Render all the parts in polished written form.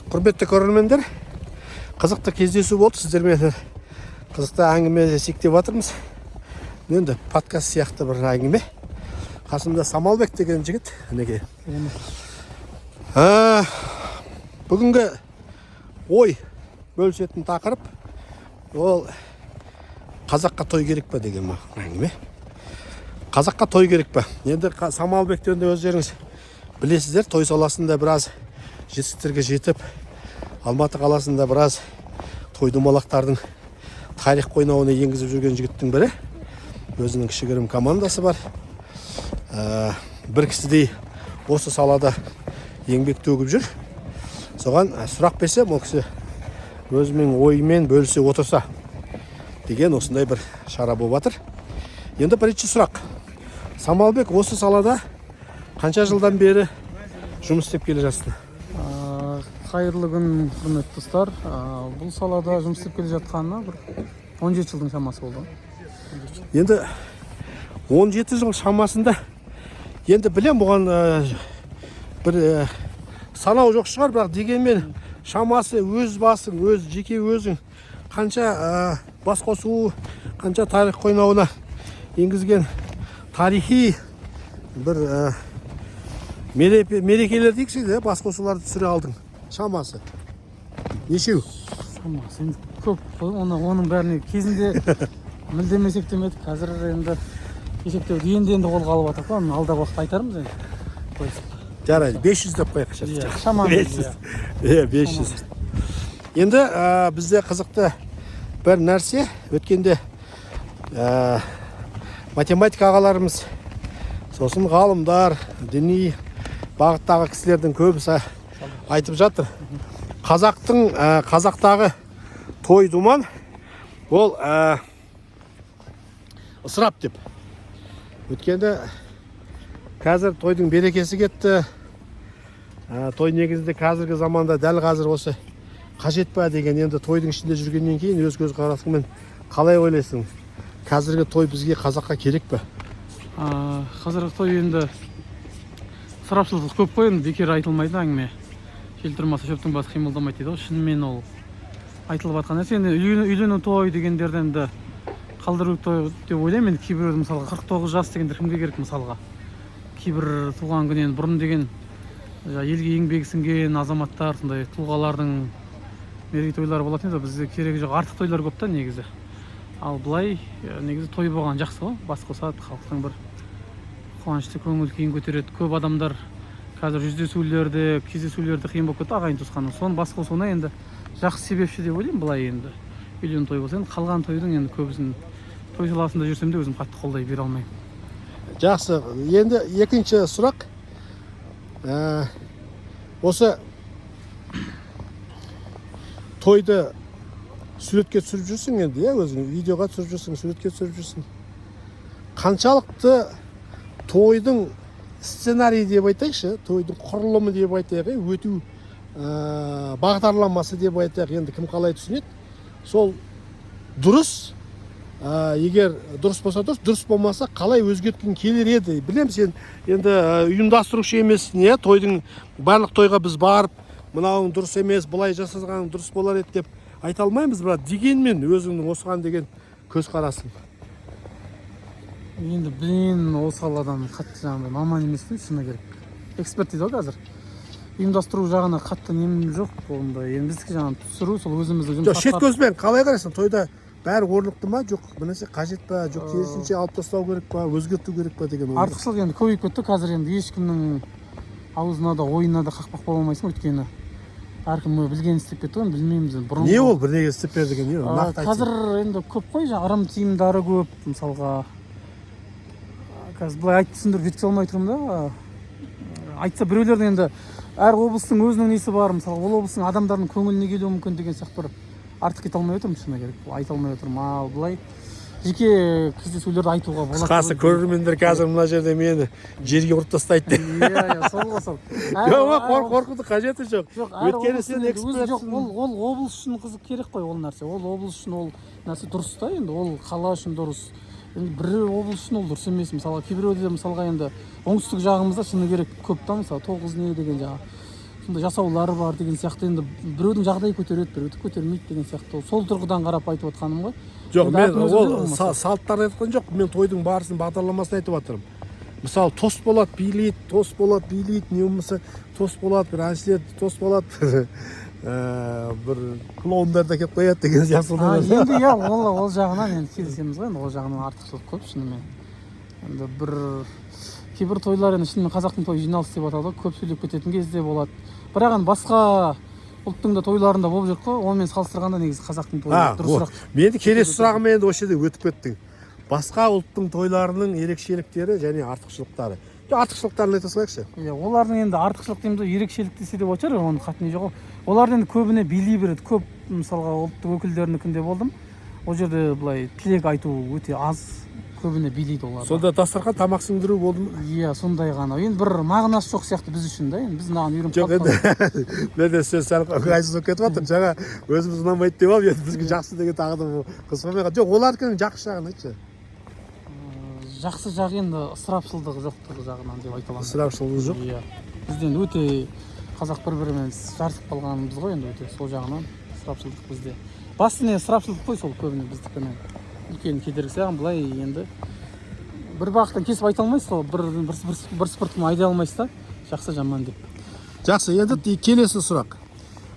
Құрметті көрермендер, қызықты кездесу болды. Сіздермен қызықты әңгімелесейік деп жатырмыз. Енді подкаст сияқты бір әңгіме. Қасымда Самалбек деген жігіт, мінекей. Бүгінгі ой бөлісетін тақырып ол қазаққа той керек па деген әңгіме. Қазаққа той керек па? Енді Самалбекті енді өздеріңіз білесіздер, той саласында біраз жетістіктерге жетіп, Алматы қаласында біраз той домалақтардың тарих қойнауына енгізіп жүрген жігіттің бірі. Өзінің кішігірім командасы бар. Бір кісідей осы салада еңбек төгіп жүр. Соған сұрақ берсем, ол кісі өзінің ойымен бөлісе отырса деген осындай бір шара болып жатыр. Енді бірінші сұрақ: Самалбек, осы салада қанша жылдан бері жұмыс істеп келе жатсың? Қайырлы күн, құрметті достар! Бұл салада жұмыс істеп келе жатқаныма бір 17 жылдың шамасы болды. Енді 17 жыл шамасында. Енді білем, бұған бір санау жоқ шығар, бірақ дегенмен шамасы, өз басың, өз жеке өзің қанша бас қосу, қанша тарих қойнауына енгізген тарихи бір мерекелер дейікші де, бас қосуларды түсіре алдың, шамасы нешеу? Шамасы енді көп қой, оның бәріне кезінде мүлдем есептемедік. Қазір енді есептеуді енді қолға алып жатырмық қой. Оны алдағы уақытта айтармыз енді қойып. Жарайды, 500 деп қояйық. Иә, шамамен. 500, иә, 500. Енді бізде қызықты бір нәрсе: өткенде математика ағаларымыз, сосын ғалымдар, діни бағыттағы кісілердің көбісі айтып жатыр: қазақтың қазақтағы той думан ол ысырап деп. Өйткені қазір тойдың берекесі кетті. Той негізінде қазіргі заманда, дәл қазір осы қажет па деген. Енді тойдың ішінде жүргеннен кейін өз көзқарасыңмен қалай ойлайсың, қазіргі той бізге, қазаққа керек пе? Қазіргі той енді ысырапшылдық көп қой. Енді бекер айтылмайды әңгіме, жел тұрмаса, шөптің басы қимылдамайды дейді ғой. Шынымен ол айтылып жатқан нәрсе. Енді үйлену той дегендерді енді қалдыру той деп ойлаймын. Енді кейбіреуді, мысалға, 49 жас дегендер кімге керек? Мысалға, кейбір туған күні енді бұрын деген жаңа елге еңбегі сіңген азаматтар, сондай тұлғалардың мерейтойлары болатын еді. Бізде керегі жоқ, артық тойлар көп та негізі. Ал былай негізі той болған жақсы ғой, бас қосады, халықтың бір қуанышты көңіл күйін көтереді. Көп адамдар қазір жүздесулерде, кездесулерде қиын болып кетті ағайын туысқанның. Соның бас қосуына енді жақсы себепші деп ойлаймын. Былай енді үйлену той болса, енді қалған тойдың енді көбісін, той саласында жүрсем де, өзім қатты қолдай бере алмаймын. Жақсы, енді екінші сұрақ. Осы тойды суретке түсіріп жүрсің енді, иә, өзің видеоға түсіріп жүрсің, суретке түсіріп жүрсің. Қаншалықты тойдың сценарийі деп айтайықшы, тойдың құрылымы деп айтайық, иә, өту бағдарламасы деп айтайық, енді кім қалай түсінеді, сол дұрыс? Егер дұрыс болса дұрыс, дұрыс болмаса, қалай өзгерткің келер еді? Білем, сен енді ұйымдастырушы емессің, иә, тойдың барлық тойға біз барып, мынауың дұрыс емес, былай жасасаң дұрыс болар еді деп айта алмаймыз, бірақ дегенмен өзіңнің осыған деген көзқарасың? Енді мен ол саладан қатты жаңағыдай маман емеспін, шыны керек. Эксперт дейді ғой қазір, ұйымдастыру жағына қатты нем жоқ ондай. Енді біздікі жаңағы түсіру, сол өзіміздің Жоқ, жұмыс. Шет көзбен қалай қарайсың? Тойда бәрі орнықты ма, жоқ бір нәрсе қажет па, жоқ керісінше алып тастау керек па, өзгерту керек па деген ой. Артықшылық енді көбейіп кетті қазір. Енді ешкімнің аузына да, ойына да қақпақ бола алмайсың, өйткені әркім білгенін істеп кетті ғой. Енді білмейміз енді бұрын. Не ол, бірдеңе істеп бер деген не ол? Нақты айтсаң. Қазір енді көп қой жаңағы ырым тыйымдары көп мысалға. Қазір былай айтып түсіндіріп жеткізе алмай тұрмын да. Айтса біреулердің, енді әр облыстың өзінің несі бар, мысалы, ол облыстың адамдарының көңіліне келуі мүмкін деген сияқты бір артық кете алмай отырмын, шыны керек, айта алмай отырмын. Ал былай жеке кездесулерді айтуға болады. Қысқасы, көрермендер қазір мына жерде мені жерге ұрып тастайды деп. Иә, сол ғой, сол. Жоқ, қорқудың қажеті жоқ. Жоқ, әр Өйткені облыстың сен енді өзі жоқ. экспертсің. Ол облыс үшін қызық керек қой ол нәрсе. Ол облыс үшін ол нәрсе дұрыс та, енді ол қала үшін дұрыс. Енді бір облыс үшін ол дұрыс емес. Мысалға, кейбіреуде, мысалға, енді оңтүстік жағымызда, шыны керек, көп та, мысалы, тоғыз не деген жаңағы. Сондай жасаулары бар деген сияқты. Енді біреудің жағдайы көтереді, біреуді көтермейді деген сияқты. Сол тұрғыдан қарап айтып отқаным ғой. Жоқ, Енді мен әркім өзі ол біледі ғой болмаса. Салттарды айтқан жоқ, мен тойдың барысын, бағдарламасын айтып жатырмын. Мысалы, тост болады, билейді, тост болады, билейді, не болмаса тост болады, бір әншілер тост болады, бір клоундар да келіп қояды деген сияқты. А, Сондай нәрсе. Енді иә, ол жағынан енді келісеміз ғой. Енді ол жағынан артықшылық көп шынымен. Енді бір кейбір тойлар, енді шынымен қазақтың тойы жиналыс деп аталады ғой, көп сөйлеп кететін кезде болады. Бірақ енді басқа ұлттың да тойларында болып жүр қой, онымен салыстырғанда негізі қазақтың тойы А, дұрысырақ. Менің келесі сұрағым, енді осы жерде өтіп кеттің. Басқа ұлттың тойларының ерекшеліктері және артықшылықтары. Жоқ, артықшылықтарын айта салайықшы. Иә, олардың енді артықшылық дейміз ғой, ерекшелік десе де болатын шығар, оның қатты не жоқ. Олардың енді көбіне билей береді көп. Мысалға, ұлттық өкілдерінікінде болдым, ол жерде былай тілек айту өте аз, көбіне билейді олар. Сонда дастархан, тамақ сіңдіру болды ма? Иә, сондай ғана. Енді бір мағынасы жоқ сияқты біз үшін да, енді біз мынаған үйреніп Жоқ, қалдық енді мен де сөз сәл ыңғайсыз болып кетіп жатыр. Жаңа өзіміз ұнамайды деп алып, енді бізге жақсы деген тағы да қыз болмай қалды. Жоқ, олардікінің жақсы жағын айтшы. Жақсы жағы енді ысырапшылдығы жоқтығы жағынан деп айта аламын. Ысырапшылдығы жоқ. Иә, бізде енді өте қазақ бір бірімен жарысып қалғанбыз ғой енді өте, сол жағынан ысырапшылдық бізде басты не, ысырапшылдық қой сол көбіне біздікінің үлкен кедергісі. Яғни былай енді бір бағыттан кесіп айта алмайсыз ғой, бір сыпыртқымен айта алмайсыз да жақсы жаман деп. Жақсы, енді келесі сұрақ.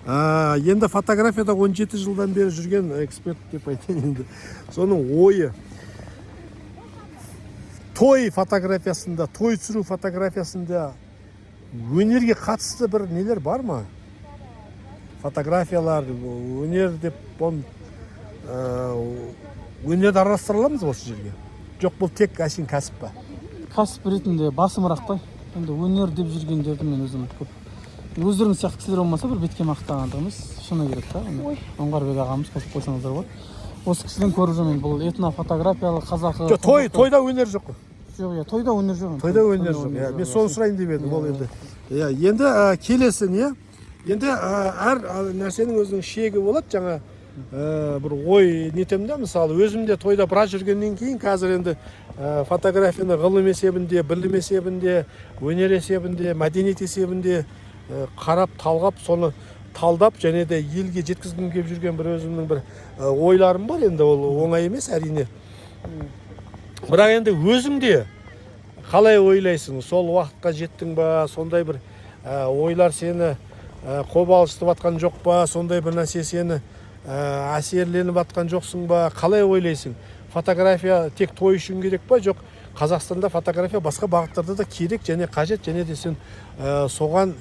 Енді фотографияда 17 жылдан бері жүрген эксперт деп айтайын енді. Соның ойы. Той фотографиясында, той түсіру фотографиясында өнерге қатысты бір нелер бар ма? Фотографиялар, өнер деп оны өнерді араластыра аламыз ба осы жерге? Жоқ, бұл тек әшейін кәсіп па? Кәсіп ретінде басымырақ қой. Енді өнер деп жүргендерді мен өзім көп, өздеріңіз сияқты кісілер болмаса, бір бетке мақтағандық емес, шыны керек та. Оны Оңғарбек ағамыз, қосып қойсаңыздар болады, осы кісіден көріп жүрмін. Бұл этнофотографиялық қазақы Жоқ, тойда өнер жоқ қой. Жоқ, иә, тойда өнер жоқ. Тойда өнер жоқ. Иә, мен соны сұрайын деп едім. Ол енді. Иә, енді келесі не? Енді әр нәрсенің өзінің шегі болады. Жаңа бір ой нетемін да, мысалы, өзім де тойда біраз жүргеннен кейін қазір енді фотографияны ғылым есебінде, білім есебінде, өнер есебінде, мәдениет есебінде қарап, талғап, соны талдап және де елге жеткізгім келіп жүрген бір өзімнің бір ойларым бар. Енді ол оңай емес, әрине. Бірақ енді өзің де қалай ойлайсың, сол уақытқа жеттің ба, сондай бір ойлар сені қобалжытып жатқан жоқ па, сондай бір нәрсе сені әсерленіп жатқан жоқсың ба? Қалай ойлайсың, фотография тек той үшін керек па, жоқ, Қазақстанда фотография басқа бағыттарда да керек және қажет, және де сен соған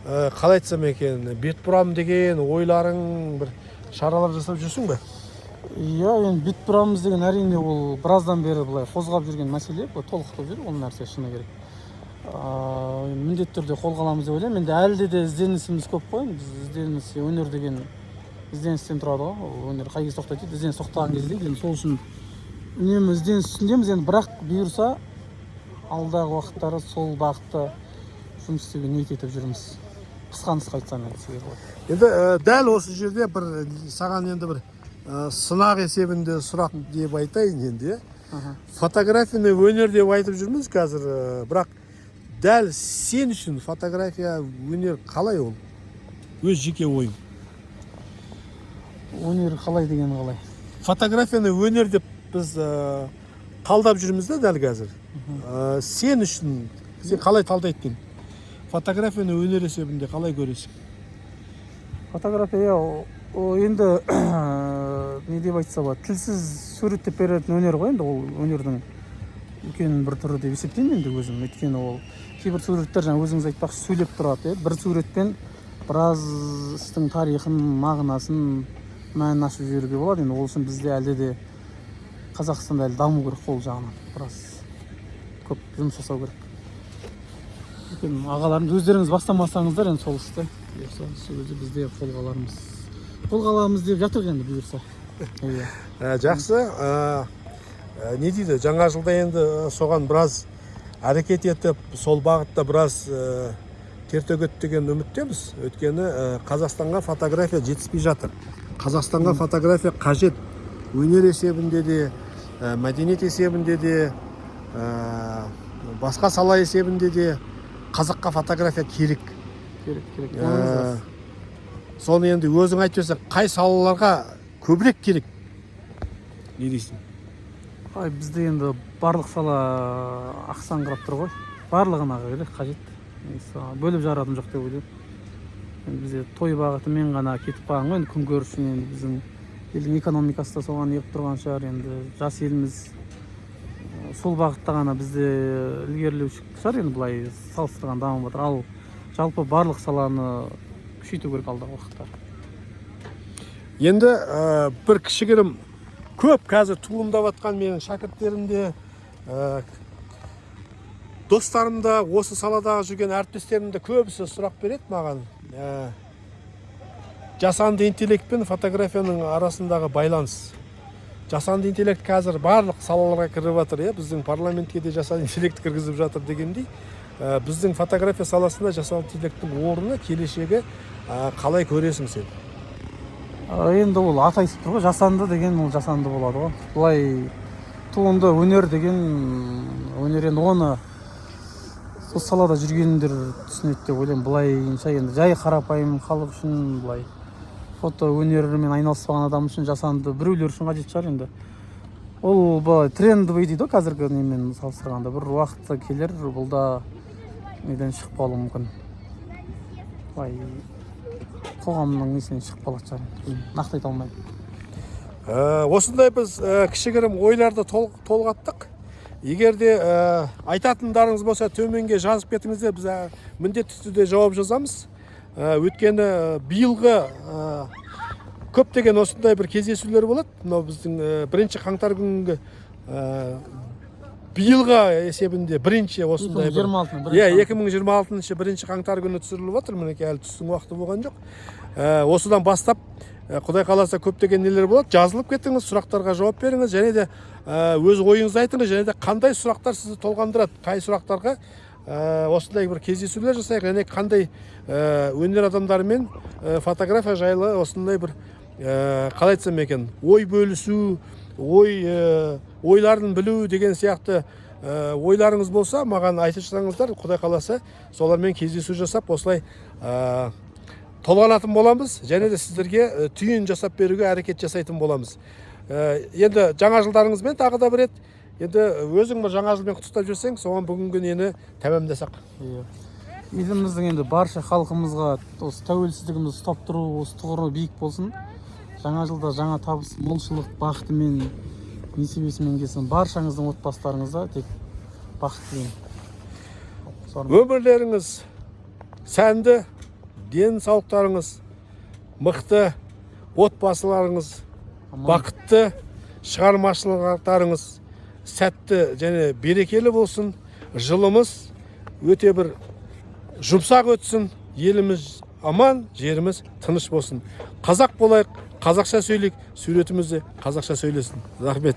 қалай айтсам екен, бет бұрам деген ойларың, бір шаралар жасап жүрсің бе? Иә, енді бет бұрамыз деген, әрине, ол біраздан бері былай қозғап жүрген мәселе, бұл толықтырып жүр ол нәрсе, шыны керек. Міндетті түрде қолға аламыз деп ойлаймын. Енді әлде де ізденісіміз көп қой. Енді біз ізденіс, өнер деген ізденістен тұрады ғой. Ол өнер қай кезде тоқтайды дейді, ізденіс тоқтаған кезде дейді. Енді сол үшін үнемі ізденіс үстіндеміз енді. Бірақ бұйырса, алдағы уақыттары сол бағытта жұмыс істеуге ниет етіп жүрміз, қысқа нұсқа айтсам енді сізге болады. Енді дәл осы жерде бір саған енді бір сынақ есебінде сұрақ деп айтайын енді, иә. Фотографияны өнер деп айтып жүрміз қазір, бірақ дәл сен үшін фотография өнер қалай ол? Өз жеке ойың. Өнер қалай деген қалай? Фотографияны өнер деп біз талдап жүрміз да дәл қазір. Сен үшін, сен қалай талдайтын? Фотографияны өнер есебінде қалай көресің? Фотография, иә, ол енді не деп айтса болады, тілсіз суреттеп беретін өнер ғой енді. Ол өнердің үлкен бір түрі деп есептеймін енді өзім. Өйткені ол кейбір суреттер, жаңа өзіңіз айтпақшы, сөйлеп тұрады, иә. Бір суретпен біраз істің тарихын, мағынасын, мәнін ашып жіберуге болады. Енді ол үшін бізде әлде де, Қазақстанда әлі даму керек қой, ол жағынан біраз көп жұмыс жасау керек. Үлкен ағаларымыз, өздеріңіз бастамасаңыздар енді сол істі, бұйырса, сол кезде бізде қолға алармыз, қолға аламыз деп жатырмық енді, бұйырса, иә. Жақсы. Не дейді, жаңа жылда енді соған біраз әрекет етіп, сол бағытта біраз тер төгеді деген үміттеміз. Өйткені Қазақстанға фотография жетіспей жатыр. Қазақстанға фотография қажет. Өнер есебінде де, мәдениет есебінде де, басқа сала есебінде де қазаққа фотография керек. Керек, керек. Оныңыз рас. Соны енді өзің айтып берсең, қай салаларға көбірек керек, не дейсің? Ай, бізде енді барлық сала ақсаңқырап тұр ғой, барлығына керек, қажет. Негізі, бөліп жаратын жоқ деп ойлаймын. Енді бізде той бағытымен ғана кетіп қалған ғой енді күнкөріс үшін. Енді біздің елдің экономикасы да соған неғып тұрған шығар. Енді жас еліміз, сол бағытта ғана бізде ілгерілеу шығар. Енді былай салыстырғанда дамып жатыр. Ал жалпы барлық саланы күшейту керек алдағы уақытта. Енді бір кішігірім көп қазір туындап жатқан менің шәкірттерім де, достарым да, осы саладағы жүрген әріптестерім де, көбісі сұрақ береді маған. Жасанды интеллект пен фотографияның арасындағы байланыс. Жасанды интеллект қазір барлық салаларға кіріп жатыр, иә, біздің парламентке де жасанды интеллект кіргізіп жатыр дегендей. Біздің фотография саласында жасанды интеллекттің орны, келешегі қалай көресің сен? Енді ол аты айтып тұр ғой, жасанды деген ол жасанды болады ғой. Былай туынды өнер деген өнер, енді оны сол салада жүргендер түсінеді деп ойлаймын. Былайынша енді жай қарапайым халық үшін, былай фото өнерімен айналыспаған адам үшін жасанды біреулер үшін қажет шығар. Енді ол былай трендовый дейді ғой қазіргі немен салыстырғанда. Бір уақыт келер, бұл да неден шығып қалуы мүмкін, былай қоғамның несінен шығып қалатын шығар енді. Білмеймін, нақты айта алмаймын. Осындай біз кішігірім ойларды толғаттық. Егер де айтатындарыңыз болса, төменге жазып кетіңіздер, біз міндетті түрде жауап жазамыз. Өйткені биылғы көптеген осындай бір кездесулер болады. Мынау біздің 1 қаңтар күнгі, биылғы есебінде бірінші осындай бір 2026-ның иә, бірінші. 2026 1 қаңтар күні түсіріліп жатыр, мінекей, әлі түстің уақыты болған жоқ. Осыдан бастап, құдай қаласа, көптеген нелер болады. Жазылып кетіңіз, сұрақтарға жауап беріңіз және де өз ойыңызды айтыңыз және де қандай сұрақтар сізді толғандырады, қай сұрақтарға осындай бір кездесулер жасайық және қандай өнер адамдарымен фотография жайлы осындай бір қалай айтсам екен, ой бөлісу, ойларын білу деген сияқты ойларыңыз болса, маған айтып жатсаңыздар, құдай қаласа, солармен кездесу жасап, осылай толғанатын боламыз және де сіздерге түйін жасап беруге әрекет жасайтын боламыз. Енді жаңа жылдарыңызбен тағы да бір рет. Енді өзің бір жаңа жылмен құттықтап жіберсең, соған бүгінгі нені тәмамдасақ. Иә. Еліміздің енді барша халқымызға осы тәуелсіздігімізді ұстап тұру, осы тұғыры биік болсын. Жаңа жылда жаңа табыс, молшылық, бақытымен, несібесімен келсін. Баршаңыздың отбасыларыңызда тек бақыт тілеймін. Өмірлеріңіз сәнді, денсаулықтарыңыз мықты, отбасыларыңыз Аман. бақытты, шығармашылықтарыңыз сәтті және берекелі болсын. Жылымыз өте бір жұмсақ өтсін, еліміз аман, жеріміз тыныш болсын. Қазақ болайық, қазақша сөйлейік, суретіміз де қазақша сөйлесін. Рахмет.